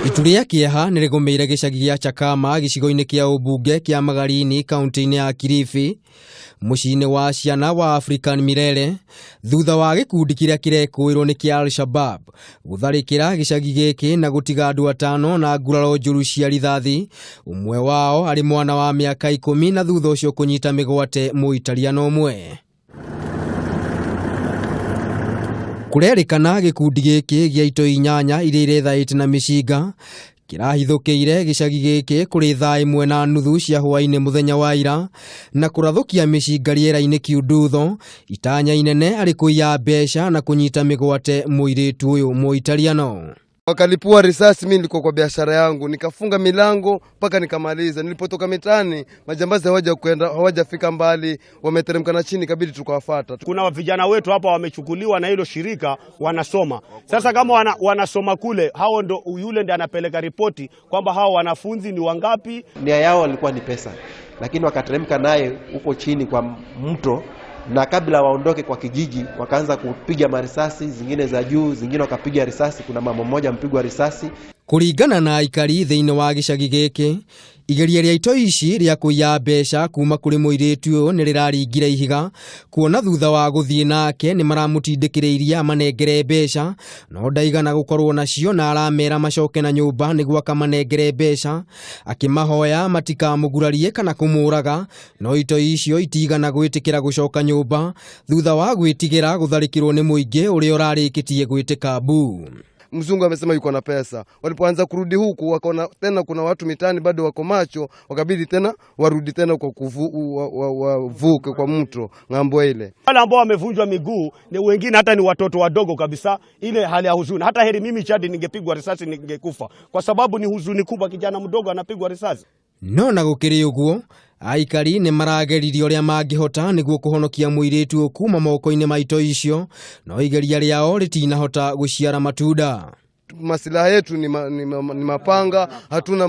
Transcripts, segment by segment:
Itu rĩa kĩeha nĩ rĩgũmĩire gĩcagi gĩa Chakama gĩcigo-inĩ kĩa ũmbunge kĩa Magarini kaunti-inĩ ya Kilifi mũciĩ-inĩ wa ciana wa African Milele thutha wa gĩkundi kĩrĩa kĩrekũĩrwo nĩ kĩa Al-Shabab gũtharĩkĩra gĩcagi gĩkĩ na gũtiga andũ atano na nguraro njũru cia rithathi, ũmwe wao arĩ mwana wa mĩaka 10 na thutha ũcio kũnyita mĩgwate Mũitaliano ũmwe. Kũrerĩkana gĩkundi gĩkĩ gĩa itoi 8 iria irethaĩte na mĩcinga kĩrahithũkĩire gĩcagi gĩkĩ kũrĩ thaa 1:30 cia hwaĩ-inĩ mũthenya wa ira na kũrathũkia mĩcinga rĩera-inĩ kiundutho, itanya inene arĩ kũiya mbeca na kũnyita mĩgwate mũirĩtu ũyũ Mũitaliano. Wakalipua risasi, mimi nilikuwa kwa biashara yangu, nikafunga milango mpaka nikamaliza. Nilipotoka mitaani, majambazi hawajafika mbali, wameteremka na chini, ikabidi tukawafuata. Kuna vijana wetu hapa wamechukuliwa na hilo shirika wanasoma. Sasa kama wanasoma kule, hao ndo yule ndiye anapeleka ripoti kwamba hao wanafunzi ni wangapi. Nia yao walikuwa ni pesa, lakini wakateremka naye huko chini kwa mto, na kabla waondoke kwa kijiji wakaanza kupiga marisasi, zingine za juu, zingine wakapiga risasi. Kuna mama mmoja mpigwa risasi. Kuringana na aikari thĩinĩ wa gĩcagi gĩkĩ, igeria rĩa itoi ici rĩa kũiya mbeca kuma kũrĩ mũirĩtu ũyũ nĩ rĩraringire ihiga, kuona thutha wa gũthiĩ nake nĩ maramũtindĩkĩrĩirie amanengere mbeca, no ndaigana gũkorwo nacio na aramera macoke na nyũmba nĩguo akamanengere mbeca, akĩmahoya matikamũgurarie kana kũmũraga, no itoi icio itigana gwĩtĩkĩra gũcoka nyũmba thutha wa gwĩtigĩra gũtharĩkĩrwo nĩ mũingĩ ũrĩa ũrarĩkĩtie gwĩtĩka mbu. Mzungu amesema yuko na pesa. Walipoanza kurudi huku wakaona tena kuna watu mitaani bado wako macho, wakabidi tena warudi tena kwa wavuke kwa mto ng'ambo ile. Wale ambao wamevunjwa miguu ni wengine hata ni watoto wadogo kabisa, ile hali ya huzuni. Hata heri mimi Chadi ningepigwa risasi ningekufa, kwa sababu ni huzuni kubwa, kijana mdogo anapigwa risasi. No na gũkĩrĩ ũguo, aikari nĩ marageririe ũrĩa mangĩhota nĩguo kũhonokia mũirĩtu ũyũ kuma moko-inĩ ma itoi icio, no igeria rĩao rĩtinahota gũciara matunda. Masilaha yetu ni mapanga, hatuna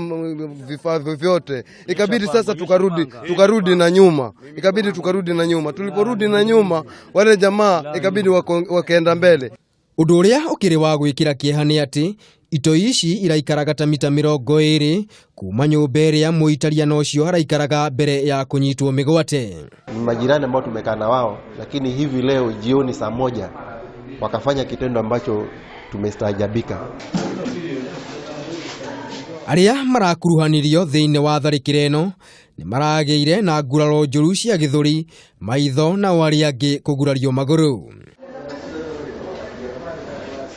vifaa vyovyote. Ikabidi sasa tukarudi na nyuma. Ikabidi tukarudi na nyuma. Tuliporudi na nyuma, wale jamaa ikabidi wakaenda mbele. Ũndũ ũrĩa ũkĩrĩ wa gwĩkĩra kĩeha nĩ atĩ itoi ici iraikaraga ta mita 20 kuma nyũmba ĩrĩa Mũitaliano ũcio araikaraga mbere ya kũnyitwo mĩgwate. Ni majirani ambao tumekaa na wao, lakini hivi leo jioni saa 1 wakafanya kitendo ambacho tumestaajabika. Arĩa marakuruhanirio thĩinĩ wa tharĩkĩro ĩno nĩ maragĩire na nguraro njũru cia gĩthũri, maitho na arĩa angĩ kũgurario magũrũ.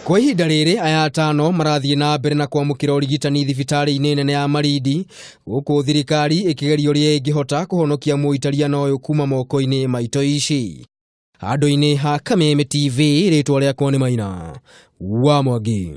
Kwa ihinda rĩrĩ aya atano marathiĩ na mbere na kwamũkĩra ũrigitani thibitarĩ-inĩ nene ya Malindi, gũkũ thirikari ĩkĩgeria ũrĩa ĩngĩhota kũhonokia Mũitaliano ũyũ kuma moko-inĩ ma itoi ici. Handũ-inĩ ha Kameme TV, rĩtwa rĩakwa nĩ Maina wa Mwangi.